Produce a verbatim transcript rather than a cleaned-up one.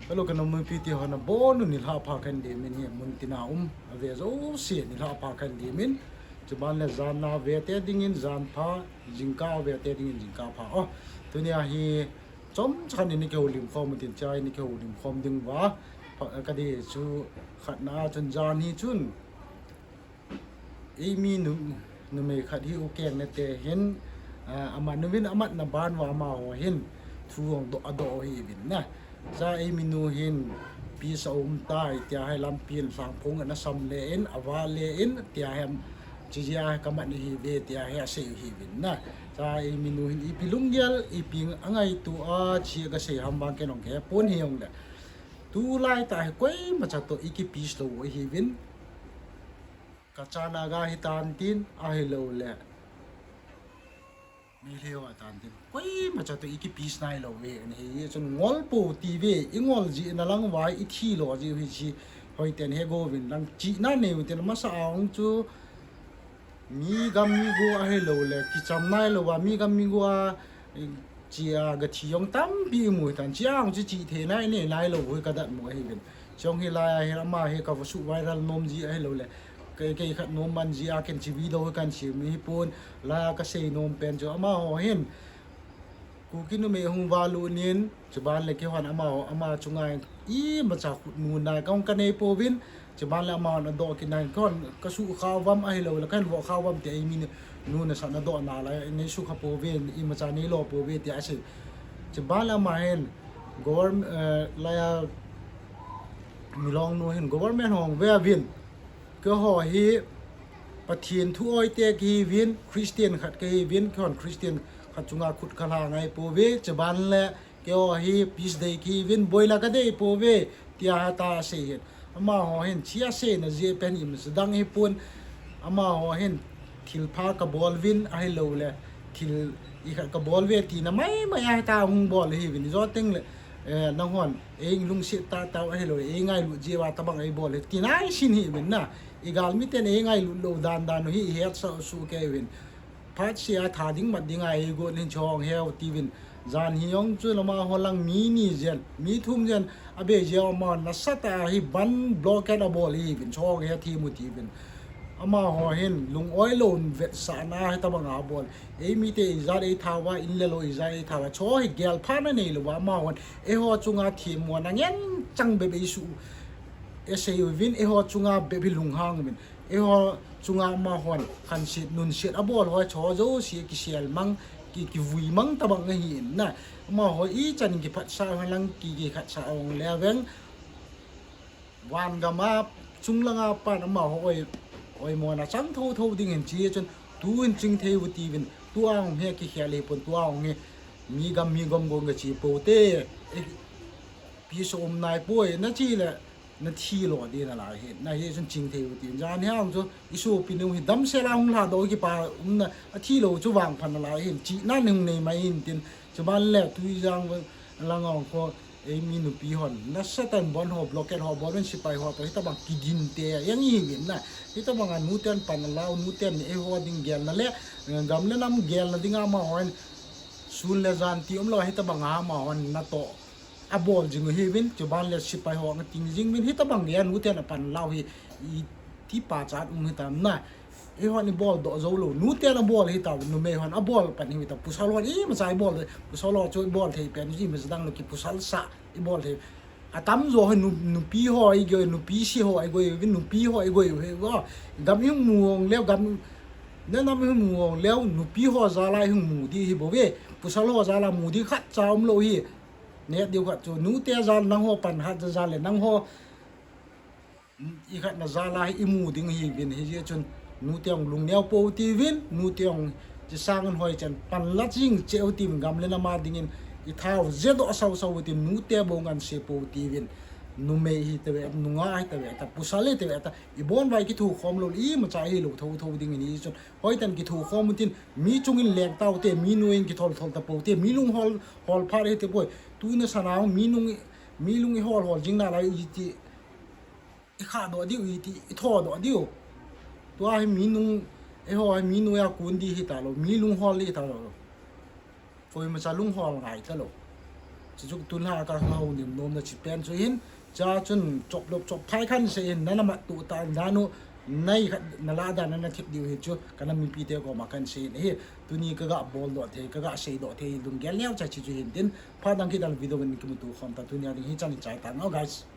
Hello, ka nam mipi te ho, nabonun nilhah pha kahin deimin, hi mun tina um ave jouse nilhah pha kahin deimin. Chuban le jan na ve te dingin jan pha, jingkah a ve te dingin jingkah pha. O, tunia hi chomcha khat in kihoulim khom utin, chai in kihoulim khom ding uva. Pha, ka dei chu khatna a chun jan hi chun eimi nu, numei khat hi u keng nate hin, ah, ama nu vin amatna ban uva amaho hin thu ahung doh, adoh u ahi uvin na. Cha eimi nu hin peace aum tai tia hi lampi in lhangphong ana sam le in, ava le in, tia hi, chuti jeh a kamat u ahi uve tia hi asei u ahi uvin na. Cha eimi nu hin ipi lunggel, ipi angaito a, chuti kasei ham vang kei jong kahe pon, hijongle tulai tah hi koima cha toh iki peace lou u ahi uvin. Kacha Naga hitan tin, ahilouleh Meitei ho hitan tin, koima cha toh iki peace nailou uve, ahi. Chun ngol pou ti uve, ingol jeh na lang uva ithi lo jeh u hi chu hoiten he go uvin lang, chihna nei utin, masa a hung chu mi gam mi go ahilouleh kicham nailou uva, mi gam mi go a, eh, chuti a gathi jong tampi imu hitan, chuti a hung chu chihtheina inei nailou u hi kadat mu ahi uvin. Chong hilai a hi ama hi kava su viral nom jeh ahilouleh kei, kei khat nom man jeh a ken chu video hi kahin sem u hi pon, la kasei nom pen chu amaho hin Kuki numei hung valut in, chuban le keihon amaho, ama chunga imacha khutnuna kahung kanei pouvin, chuban le amahon adoh kit nan, keihon kasukha uvam ahilouleh kahin vohkha uvam ti, eimi nu, nu nasatna dohna la nei sukha pouve, imacha neilo pouve tia asei. Chuban le ama hin government, eh, laiya Milong nu hin government hung ve uvin. Keiho hi Pathen thu oite kihi uvin, Christian khat kahi uvin, keihon Christian khat chunga khut kalha ngai pouve, chuban le keiho hi peace dei kihi uvin, boina kadei pouve, tia hata asei hin. Amaho hin chuti aseina jeh pen imacha dang hi pon, amaho hin thilpha kabol uvin ahilouleh thil ikhat kabol uve tina maimai a hita hung bol u ahi uvin, ijou teng le, eh, nanghon eilungset tahtah u ahilouleh eingailut jeh uva tobang eibol u ahi tina isin ahi uvin na. Igalmi ten eingailut lou dan dan u hi ihetsah soh kei uvin. Phat sea tha ding mat dinga eigot in chong heu tiuvin. Jan hi jong chu amaho lang mi ni jen, mi thum jen abei jeh a amahon nasatah a hi bandh blockade abol u ahi uvin, chong he thim u tiuvin. Amaho hin lung-oi lou vetsahna hitobang abol. Eimite ijat eitha uva, in le lou ijat eitha uva, chu hi gelphatna neilou uva amahon eiho chunga themmona ngen chang bep eisuh, eisei uvin, eiho chunga bep hi lunghang uvin. Eiho chunga amahon khanset nunset abol ho chu jouse kisel mang, ki, kivui mang tobang ahi in na. Amaho ichan kiphatsah ho lang ki, kikhatsah ong le veng. Van gam a, chunglang a pan amaho oi, oimona chang thotho ding hin chuti chun, tuhin chingthei u tiuvin, tua hung hi kikhel hi pon, tua hung hi mi gam mi gom gong gache pou te, eh, peace um nai poi, nache le nathi lo ding nalai hi, na hi chun chingthei u tiuvin. Jan hi hung chu isopi nu hi damsel a hung lhadoh kipa umna, athi lou chu vangphat nalai hin, chihna nei hung nei mai hin tin, chuban le tuijang lang a hung kho, eimi nupi hon nasatah in bandh ho, blockade ho bol uvin, sepai ho toh hitobang kigin te jeng ihi uvin na. Hitobang a nuten pan alau, nuten eiho ding gelna le, eh, gam le nam gelna dinga amahon sun le jan ti umlou, hitobang a amahon natoh abol jing u ahi uvin, chuban le sepai ho ating jing uvin, hitobang gei a nuten apan lau hi iti pachat um hitam na. Eihon ibol doh jou lou, nuten abol hita, numei hon abol pan hita, pasal hon imacha ibol, pasal ho chu ibol thei pen, imacha dang lou kipasal sah ibol thei. Atamjo ho nu, nupi ho igoi, nupi se ho igoi, nupi ho igoi u ahi vo. Gam ihung mu ong leu, gam, na nam ihung mu ong leu, nupi ho jal a ihung mu ding ahi bouve. Pasal ho jal a mu ding khatcha umlou ahi. Neh diu khat chu, nute jal, nangho panhat jal le, nangho ikhatna jal a hi imu ding ahi uvin, hijeh chun nute hung lungneo pou tiuvin, nute hung chi sang in hoi chan panla jing cheh u tiuvin, gam le nam a dingin ithao jedoh sau sau u tin, nute bou nganse pou tiuvin, numei hitave, nungah hitave, ta pasal hitave, ta ibon uva kithokhom lou, imacha hilou thotho dingin, hijeh chun hoiten kithokhom u tin, mi chung in leng taute, mi noi in kithol thol ta poute, mi lung hol, hol phat hite poi, tuna sana mi nung, mi lung ihol hol jing nalai iti, ikhahdoh diu, iti, ithodoh diu. Tua hi mi nung, eiho hi mi noi a kon ding hita lou, mi lunghol ding hita lou. Koimacha lunghol ngai talou. Chuchu tunlha ka ngau nim nomna chi pen chu hin, cha chun chop lop chop phai khan sei in, nana mat tu ta dan u, nai khat na la dan nana thip diu hi chu, kana mipite koma khan sei in ahi. Tuni kaga bol doh thei, kaga sei doh thei, lunggel neo cha chi chu hin tin, phat dang kit a video in kimuto khom ta, tuni a ding hi chan in chai ta ngau, guys.